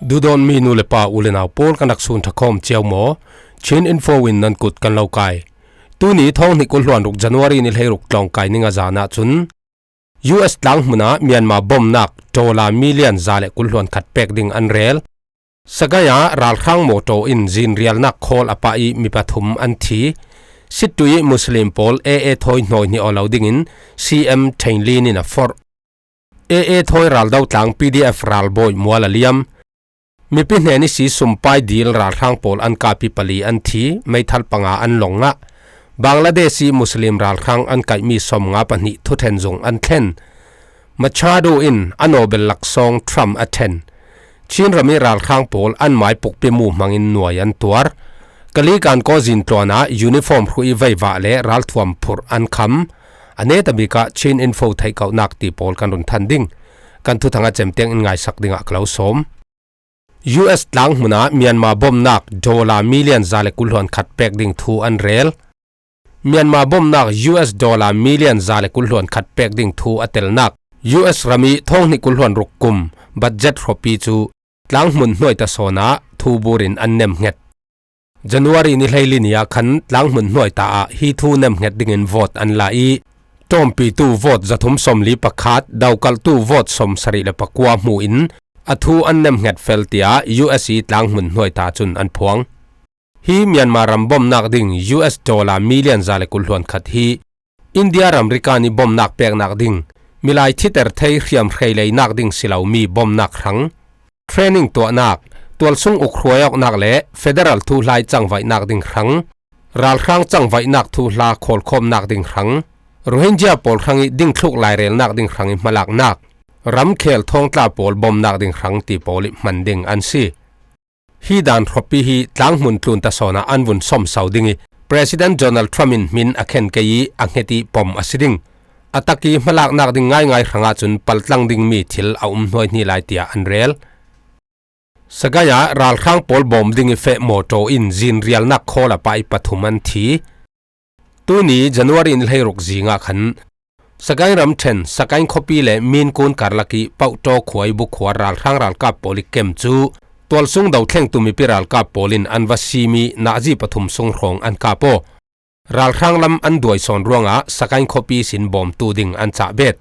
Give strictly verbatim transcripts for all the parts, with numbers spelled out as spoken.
Duhdawtmi nu le pa, u le nau pawl, kan rak sun ṭha khawm cio maw? Chin Info in nan kut kan lo kai. Tuni thawng hnih kul hluan ruk January ni hleiruk tlawngkai ni nga zan ah cun U S tlanghmun ah Myanmar bawmnak dollar million za le kul hluan khat pek ding an rel. Sagaing ah ralhrang mawṭaw in zinrialnak khawl a pah i mi pathum an thi. Sittui i Muslim pawl A A thawi hnawi hnih aw lo dingin C M Thein Lin in a forh. A A thawi raldo tlang P D F ralbawi mual a liam. Mipi hnen i si sumpai dil ralhrang pawl an kap i pali an thi, meithal panga an lawng ngah. Bangladesh i Muslim ralhrang an kaihmi sawmnga pahnih thuṭhen zung an thlen. Machado in a Nobel laksawng Trump a ṭhen. Chin ram i ralhrang pawl an mai pukpi mu hmangin nuai an tuar. Kalikan kawzin tluan ah uniform hruh i veivah le ralthuam phurh an kham. A neta bik ah Chin Info theihkauhnak ti pawl kan run than ding. Kan thuthang a cem tiang in ngaisak dingah ka lo sawm. U S tlanghmun ah Myanmar bawmnak dollar million za le kul hluan khat pek ding thu an rel. Myanmar bawmnak U S dollar million za le kul hluan khat pek ding thu a telnak U S ram i thawng hnih kul hluan ruk kum budget hrawpi cu tlanghmun hnuai ta sawn ah thu burin an nemhnget. January ni hleili ni ah khan tlanghmun hnuai ta ah hi thu nemhnget dingin vote an la i, ṭawmpitu vote zathum sawmli pakhat, dokalhtu vote sawmsarih le pakua hmu in a thu an nemhnget fel, tiah U S i tlanghmun hnuai ta cun an phuang. Hi Myanmar ram bawmnak ding U S dollar million za le kul hluan khat hi India ram rikan i bawmnak peknak ding, milai thiter thei hriamhrei leinak ding si lomi bawmnak hrang, training tuahnak, tualsung uk hruai awknak le federal thuhla i cangvaihnak ding hrang, ralhrang cangvaihnak thuhla khawlkhawmnak ding hrang, Rohingya pawl hrang i dingthluk lairelnak ding hrang i hmalaknak, ramkhel thawngtla pawl bawmnak ding hrang ti pawl i hman ding an si. Hi dan hrawpi hi tlanghmun tlun ta sawn ah an vun sawmso ding i, President Donald Trump in hmin a khen kei i a hnget i pom a si ding. A tak i hmalaknak ding ngaingai hrangah cun paltlang dingmi thil a um hnuaihni lai, tiah an rel. Sagaing ah ralhrang pawl bawm ding i feh mawṭaw in zinrialnak khawl a pah i pathum an thi. Tuni January ni hleiruk zing ah khan Sagaing ramṭhen, Sagaing khuapi le Minkun karlak i Pauhtaw khua i bukhuar ralhrang ralkap pawl i kem cu tualsung dothlengtu mipi ralkap pawl in an va sim i nazi pathum sung hrawng an kap aw. Ralhrang lam an duai sawn ruangah Sagaing khuapi sin bawmtu ding an cah bet.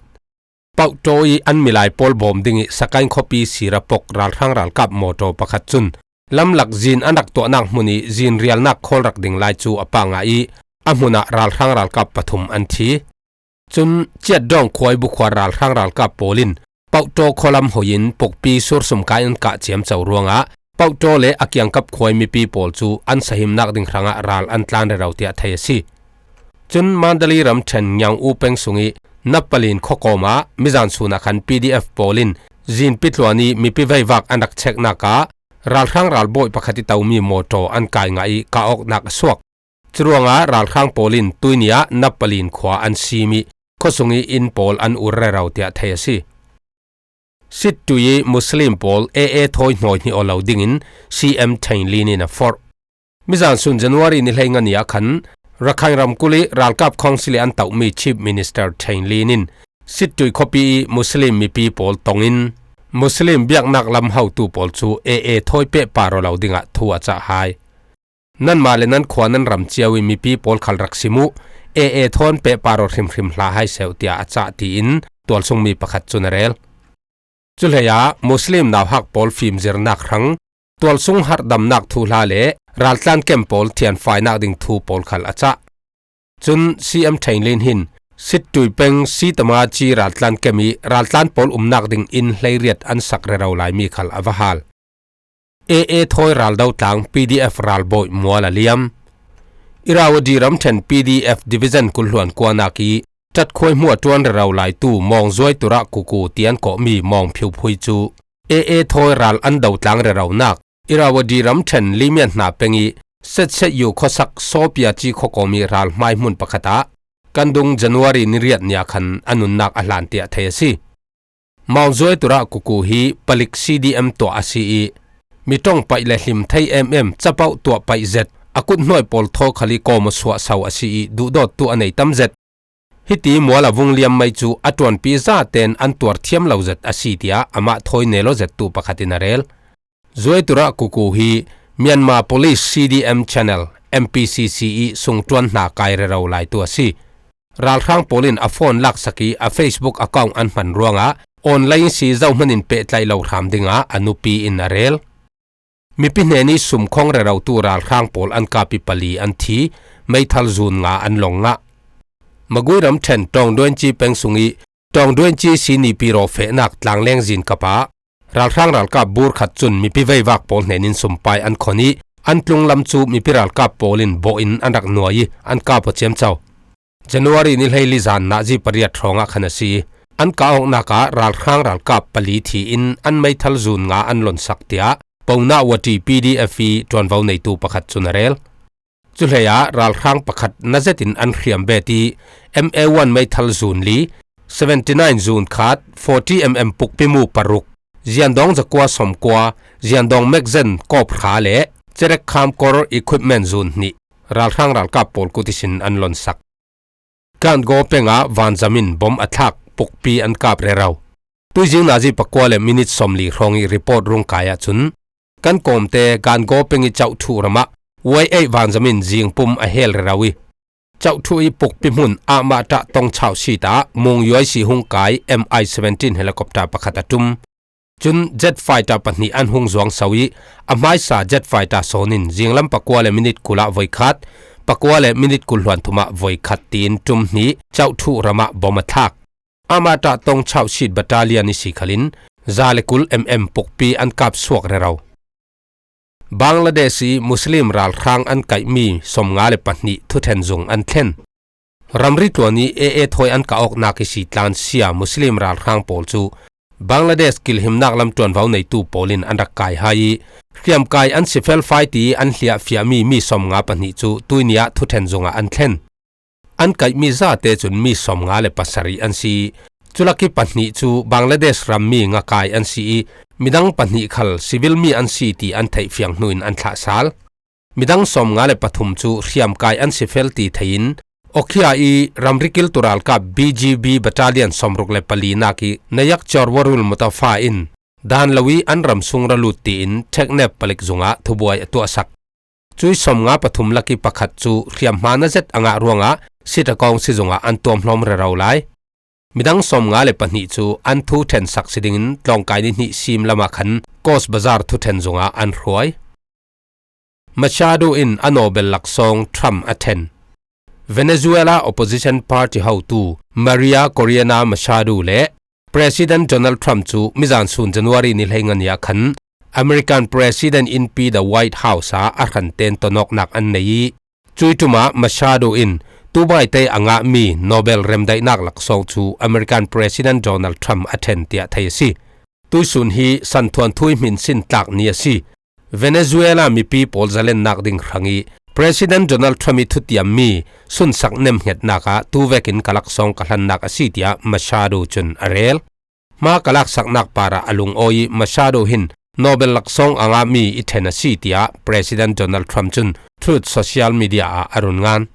Pauhtaw i an milai pawl bawm ding i Sagaing khuapi sira pok ralhrang ralkap mawṭaw pakhat cun lamlak zin an rak tuahnak hmun i zinrialnak khawl rak ding lai cu a pah ngah i a hmun ah ralhrang ralkap pathum an thi. Cun Ciatdawng khua i bukhuar ralhrang ralkap pawl in Pauhtaw khualam hoi in pukpi sursum kai an kah ciamco ruangah Pauhtaw le a kiangkap khua i mipi pawl cu an sahimnak ding hrangah ral an tlan rero tiah thei a si. Cun Mandalay ramṭhen Ngiang U peng sung i Napalin khuakawm ah mizan sun ah khan P D F pawl in zinpi tluan i mipi veivak an rak cheknak ah ralhrang ralbawi pakhat i tomi mawṭaw an kai ngah i kah awknak a suak. Curuangah ralhrang pawl in tuini ah Napalin khua an sim i khuasung i inn pawl an ur rero tiah thei a si. Sittui i Muslim pawl A A thawi hnawi hnih aw lo dingin C M Thein Lin in a forh. Mizan sun January ni hleinga ni ah khan Rakhine ramkulh i ralkap khawngsil i an tomi Chief Minister Thein Lin in Sittui khuapi i Muslim mipi pawl tongin Muslim biaknak lam hotu pawl cu A A thawi pehpar aw lo dingah thu a cah hai. Nanmah le nan khua nan ram cio i mipi pawl khal rak sim uh, A A thawn pehpar aw hrimhrim hla hai seuh, tiah a cah, tiin tualsungmi pakhat cun a rel. Cuhlei ah Muslim nauhak pawl fimzirnak hrang, tualsung harhdamnak thuhla le raltlan kem pawl thianfainak ding thu pawl khal a cah. Cun C M Thein Lin hin Sittui peng Sitama ci raltlan kem i raltlan pawl umnak ding inn hleiriat an sak rero laimi khal a va hal. A A thawi raldo tlang P D F ralbawi mual a liam. Irrawaddy ramṭhen P D F Division kul hluan kuanak i ṭatkhuai hmuah ṭuan rero laitu Mawngzuai Turah Kuku tian kawhmi Mawng Phiu Phui cu A A thawi ral an do tlang reronak Irrawaddy ramṭhen Limian hna peng i Setset Yu khuasak Sawpia ci khuakawm i ral hmai hmun pakhat ah kan dung January ni riat ni ah khan a nunnak a hlan tiah thei a si. Mawngzuai Turah Kuku hi palik C D M tuah a si i, mi ṭong paih le hlim thei em em, capoh tuah paih zet, a kut hnuai pawl thaw khal i kawm aw suahso a si i, duhdawttu a nei tam zet. Hiti mual a vung liam mai cu a ṭuanpi zaten an tuar thiam lo zet a si, tiah amah thawi nel aw zettu pakhat in a rel. Zuaitura Kuku hi Myanmar Police C D M Channel, M P C C, i sungtuan hna kai rero laitu a si. Ralhrang pawl in a phone laksak i a Facebook account an hman ruangah online si zohman in pehtlaih lo hram dingah a nupi in a rel. Mipi hnen i sumkhong rerotu ralhrang pawl an kap i pali an thi, meithal zun nga an long ngah. Magui ramṭhen Tawngduainci peng sung i Tawngduainci sinipi rawfehnak tlangleng zin kap ah ralhrang ralkap bur khat cun mipi veivak pawl hnen in sumpai an khon i an tlunglam cu mipi ralkap pawl in bawh in an rak nuai i an kap aw ciamco. January ni hleili zan nazi pariat hrawngah khan a si. An kah awknak ah ralhrang ralkap pali thi in an meithal zun nga an lonsak, tiah Ponah Wati P D F i ṭuanvo neitu pakhat cun a rel. Cuhlei ah ralhrang pakhat na zetin an hriam bet i M A one meithal zun li, seventy nine zun khat, forty M M pukpi mu paruk, ziandawng zakua sawmkua, ziandawng magazine kawp hra le cerek kham kor equipment zun hnih ralhrang ralkap pawl kut ihsin an lonsak. Gangaw peng ah vanzam in bom a thlak pukpi an kap rero. Tuizing nazi pakua le minit sawmli hrawng i report rung kai ahcun kan kawmte Gangaw peng i Chauhthuh ram ah Y eight vanzam in zingpum a hel rero i Chauhthuh i pukpi hmun ahmah ṭah tong chauh sit ah Mung Y C hung kai M I seventeen helicopter pakhat a ṭum. Cun jet fighter pahnih an hung zuangso i a hmaisa jet fighter sawn in zinglam pakua le minit kul ah voikhat, pakua le minit kul hluan thum ah voikhat tiin ṭum hnih Chauhthuh ram ah bom a thlak. Amah ṭah tong chauh sit battalion i si khalin za le kul M M pukpi an kap suak rero. Bangladesh i Muslim ralhrang an kaihmi sawmnga le pahnih thuṭhen zung an thlen. Ramri tluan i A A thawi an kah awknak i si tlan sia Muslim ralhrang pawl cu Bangladesh kilhimnak lam ṭuanvo neitu pawl in an rak kai hai i hriamkai an si felfai ti an hliah fiahmi mi sawmnga pahnih cu tuini ah thuṭhen zung ah an thlen. An kaihmi zate cun mi sawmnga le pasarih an si. Culak i pahnih cu Bangladesh rammi ngakai an si i midang pahnih khal civil mi an si ti an theih fiang hnu in an thlah sal. Midang sawmnga le pathum cu hriamkai an si fel ti thei in Okhia i ramri kiltu ralkap B G B battalion sawmruk le palinak i Nayak Chorwarul Mutafa in dan lo i an ram sung ra lut tiin Theknep palik zung ah thubuai a tuahsak. Cui sawmnga pathum lak i pakhat cu hriamhma na zet a ngah ruangah Sitakawng sizung ah an tuamhlawm rero lai. Midang sawmnga le pahnih cu an thuṭhensak si dingin tlawngkai ni hnih sim lamah khan Coast Bazar thuṭhen zung ah an hruai. Machado in a Nobel laksawng Trump a ṭhen. Venezuela opposition party hotu Maria Corina Machado le President Donald Trump cu mizan sun January ni hleinga ni ah khan American President innpi The White House ah a hranten tonawknak an nei i, cui ṭum ah Machado in tubaite a ngahmi Nobel remdaihnak laksawng cu American President Donald Trump a ṭhen tiah thei a si. Tuisun hi santhuanthu i hminsin tlak ni a si. Venezuela mipi pawl zalennak ding hrang i President Donald Trump i thutiammi sunsak nemhngetnak ah tu vekin ka laksawng ka hlannak a si, tiah Machado cun a rel. Hma ka laksaknak parah a lungawi i Machado hin Nobel laksawng a ngahmi i ṭhen a si, tiah President Donald Trump cun Truth social media ah a run ngan.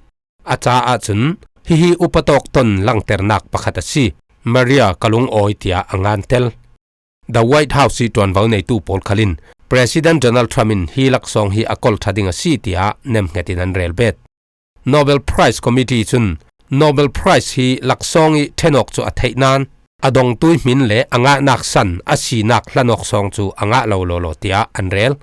A caah cun, hihi upa tawk ton langternak pakhat a si. Maria ka lungawi, tiah a ngan tel. The White House i ṭuanvo neitu pawl khal in President Donald Trump in hi laksawng hi a kol ṭha ding a si, tiah nemhnget in an rel bet. Nobel Prize Committee cun Nobel Prize hi laksawng i ṭhen awk cu a theih nain a dongtu i hmin le a ngahnak san a sinak hlan awk sawng cu a ngah lo lawlaw, tiah an rel.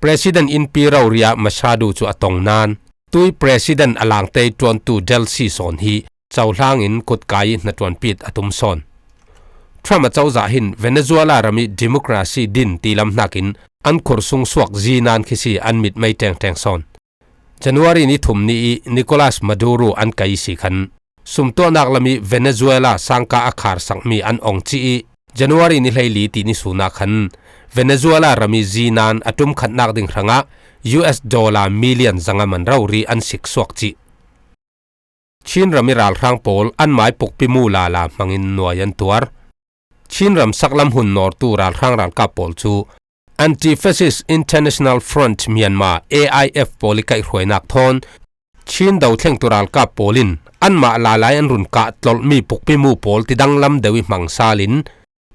President innpi rori ah Machado cu a tong nain tui President a langte i ṭuantu Delcy sawn hi cohlang in kutkai i hnaṭuanpit a tum sawn. Trump a cozah hin Venezuela ram i democracy din ti lam hnakin an khur sung suak zinan khi si an mitmei ṭengṭeng sawn. January ni thum ni i Nicolas Maduro an kai si khan sumtuahnak lam i Venezuela sangka a kharsakmi an ong cih i January ni hleili ti ni sun ah khan Venezuela ram i zinan a ṭumkhatnak ding hrangah U S dollar million zanga man rori an sik suak cih. Chin ram i ralhrang pawl anmai pukpi mu lala hmangin nuai an tuar. Chin ram saklam hun nawrtu ralhrang ralkap pawl cu Anti-Fascist International Front Myanmar, A I F, pawl i kaihhruainak thawn Chin dothlengtu ralkap pawl in anmah lalai an run kah tlolhmi pukpi mu pawl tidang lam deuh i hmang sal in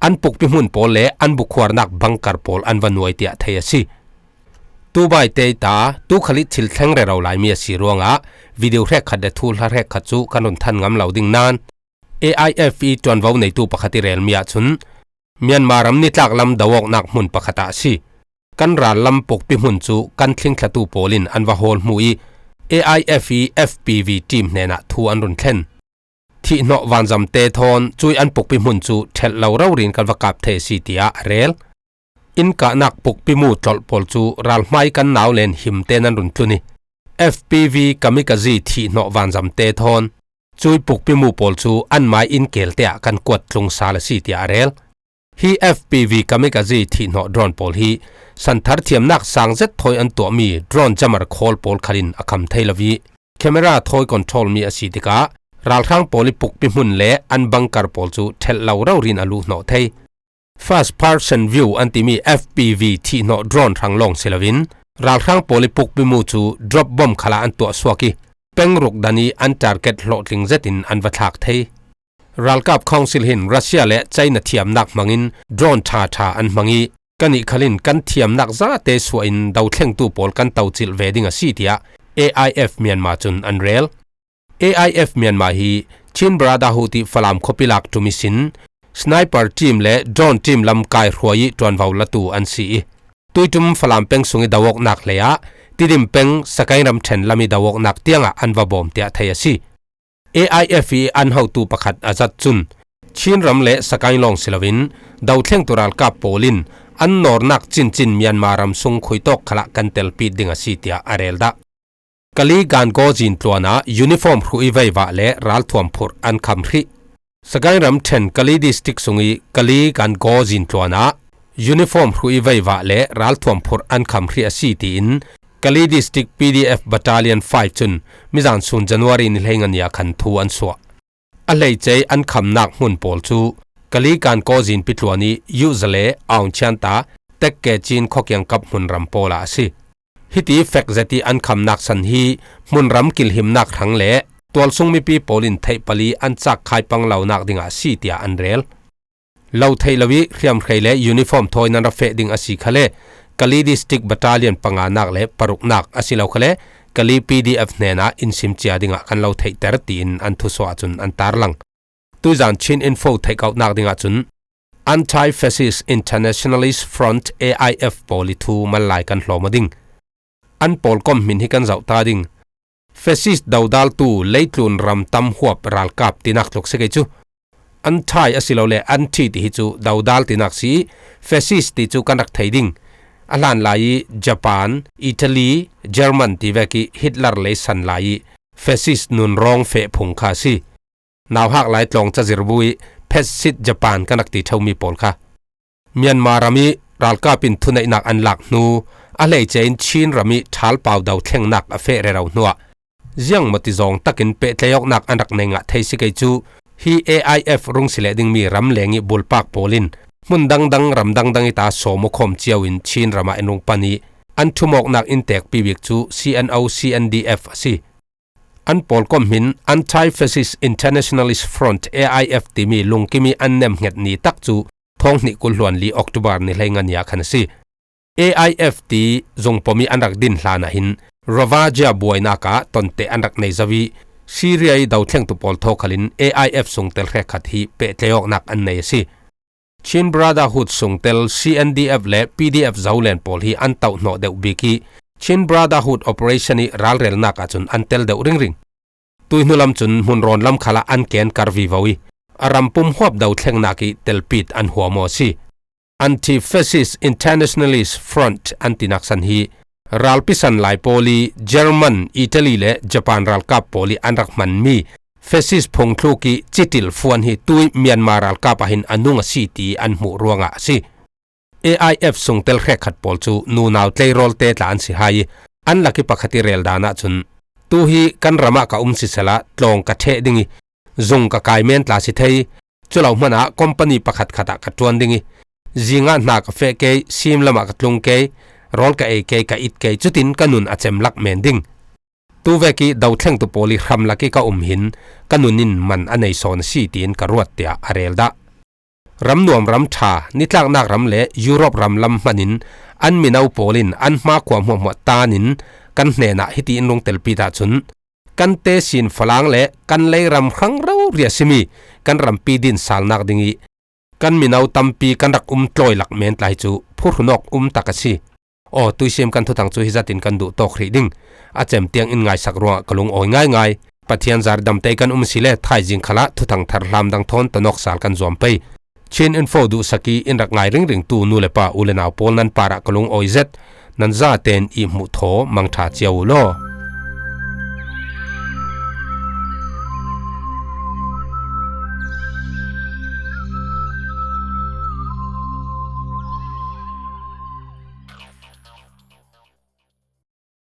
an pukpi hmun pawl le an bukhuarnak bunker pawl an va nuai tiah thei a si. Tubai teita tukhal ih thil thleng rero laimi a si ruangah video hrekkhat le thuhla hrekkhat cu kan run than ngam lo ding nain A I F ih ṭuanvo neitu pakhat ih relmi ahcun Myanmar ram nitlak lam do awknak hmun pakhat ah a si. Kan rallam pukpi hmun cu kan thlingthlatu pawl in an va hawl hmu ih A I F ih F P V team hnenah thu an run thlen. Thihhnawh vanzamte thawn cuih an pukpi hmun cu ṭhelh lo rori in kan va kap thei a si, tiah a rel. Inn kahnak pukpi mu tlolh pawl cu ralhmai kan nau len himte nan run tlun ih F P V kamikaze thihhnawh vanzamte thawn cuih pukpi mu pawl cu anmai inn kelte ah kan kuat tlung sal a si, tiah a rel. Hi F P V kamikaze thihhnawh drone pawl hi santhar thiamnak sang zet thawi an tuahmi drone jammer khawl pawl khalin a kham thei lo ih camera thawi control mi a si tikah ralhrang pawl ih pukpi hmun le an bunker pawl cu ṭhelh lo rori in a luhhnawh thei. First person view an timi F P V thihhnawh drone hrang lawng si loin ralhrang pawl ih pukpi mu cu drop bomb khalah an tuah suak ih peng ruk dan ih an target hlawhtling zetin an va thlak thei. Ralkap Council hin Russia le China thiamnak hmangin drone ṭha ṭha an hmang ih, kannih khalin kan thiamnak zate suahin dothlengtu pawl kan tocilh ve ding a si, tiah A I F Myanmar cun an rel. A I F Myanmar hi Chin Brotherhood ih Falam khuapi lak ṭum ihsin sniper team le drone team lam kaihruai ih ṭuanvo latu an si ih, tuiṭum Falam peng sungih do awknak hleiah Tidim peng Sagaing ramṭhen lamih do awknak tiangah an va bawm, tiah thei a si. A I F ih an hotu pakhat a zat cun Chin ram le Sagaing lawng si loin dothlengtu ralkap pawl in an nawrnak cincin Myanmar ram sung khuitawk khalah kan telpit ding a si, tiah a rel dah. Kali Gangaw zintluan ah uniform hruh ih veivah le ralthuam phurh an kham hrih. Sagaing ramṭhen Kali district sungih Kali Gangaw zintluan ah uniform hruh ih veivah le ralthuam phurh an kham hrih a si, tiin Kali District P D F Battalion five cun mizan sun January ni hleinga ni ah khan thu an suah. A hleice an khamnak hmun pawl cu Kali Gangaw zinpi tluan ih Yuzale, Aung Chianta, Tekke Chin khuakiangkap hmunram pawl ah a si. Hiti fek zet ih an khamnak san hi hmunram kilhimnak hrang le tualsung mipi pawl in theih pali an cakkhai pang lonak dingah a si, tiah an rel. Lo theih lo ih hriamhrei le uniform thawi nan ra feh ding a si khale Kali District Battalion panganak le paruknak a si lo khale Kali P D F hnenah in sim cia dingah kan lo theihter, tiin an thusuah ahcun an tarlang. Tuizan Chin Info theihkauhnak dingah cun Anti-Fascist Internationalist Front, A I F, pawl ih thu mal lai kan hlawm aw ding. An pawlkom hmin hi kan zoh ta ding. Fascist dodaltu leitlun ram tam huap ralkap tinak tluk si kei cu. Anti asilole anti ti hi cu dodal tinak si ih, fascist ti cu kan rak thei ding. A hlan lai ih Japan, Italy, German ti vek ih Hitler lei san lai ih fascist nunrawng feh phung kha a si. Nauhak lai tlawng cazirbu ih phetsit Japan kan rak ti ṭheumi pawl kha. Myanmar ram ih ralkap in thuneihnak an lak hnu a hleice in Chin ram ih ṭhalpau dothlengnak a feh rero hnuah ziangmawti zawng takin pehtlei awknak an rak nei ngah thei si kei cu hi A I F rung si leh dingmi ramleng ih bulpak pawl in hmun dangdang ram dangdang ih ta sawm aw khawm cio in Chin ram ah in rung pan ih an ṭhum awknak in tekpi bik cu C N O C N D F a si. An pawlkom hmin Anti-Fascist Internationalist Front, A I F, timi lungkim ih an nemhnget ni tak cu thawng hnih kul hluan li October ni hleinga ni ah khan a si. A I F ti zungpom ih an rak din hlan ah hin Ravajia buainak ah tonte an rak nei zo ih Syria ih dothlengtu pawl thaw khalin A I F sungtel hrekkhat hi pehtlei awknak an nei a si. Chin Brotherhood sungtel C N D F le P D F Zolen pawl hi an tohhnawh deuh bik ih Chin Brotherhood Operation ih ralrelnak ahcun an tel deuh ringring. Tui hnu lam cun hmunrawn lam khalah an ken kar vivo ih a rampum huap dothlengnak ih telpit an huam aw a si. Anti-Fascist Internationalist Front an tinak san hi ralpi san lai pawl ih German, Italy le Japan ralkap pawl ih an rak hmanmi fascist phungthluk ih citil fuan hi tui Myanmar ralkap ah hin a nung a si ti an hmuh ruangah a si. A I F sungtel hrekkhat pawl cu nunau tleirawlte tla an si hai ih an lak ih pakhat ih rel dan ahcun tu hi kan ram ah ka um sisehla tlawng ka ṭheh ding ih zung ka kai men tla si thei. Cu lo hmanah company pakhatkhat ah ka ṭuan ding ih zingah hna ka feh kei, sim lamah ka tlung kei, rawl ka ei kei, ka it kei, cutin ka nun a cem lak men ding. Tuvek ih dothlengtu pawl ih hramlak ih ka um hin ka nun in man a nei sawn a si tiin ka ruat, tiah a rel dah. Ram nuam ram ṭha, nitlaknak ram le Europe ram lam hmanin an mino pawl in an hmakhua hmuahhmuah tanin kan hnenah hiti in rung telpi ta cun, kan tesin Falang le kan leiram hrang rori a simi kan rampi din salnak ding ih kan mino tampi kan rak um tlawi lak men tla hi cu phuhrun awk um tak a si. Aw, tuisim kan thuthang cu hi zatin kan duh tawk hrih ding. A cem tiang in ngaisak ruangah ka lungawi ngaingai. Pathian zari damte kan um si le thaizing khalah thuthang thar hlamdang thawn tonawk sal kan zuam pei. Chin Info duhsak ih in rak ngai ringringtu nu le pa u le nau pawl nan parah ka lungawi zet. Nan zaten ih hmuh thaw mangṭha cio uh law.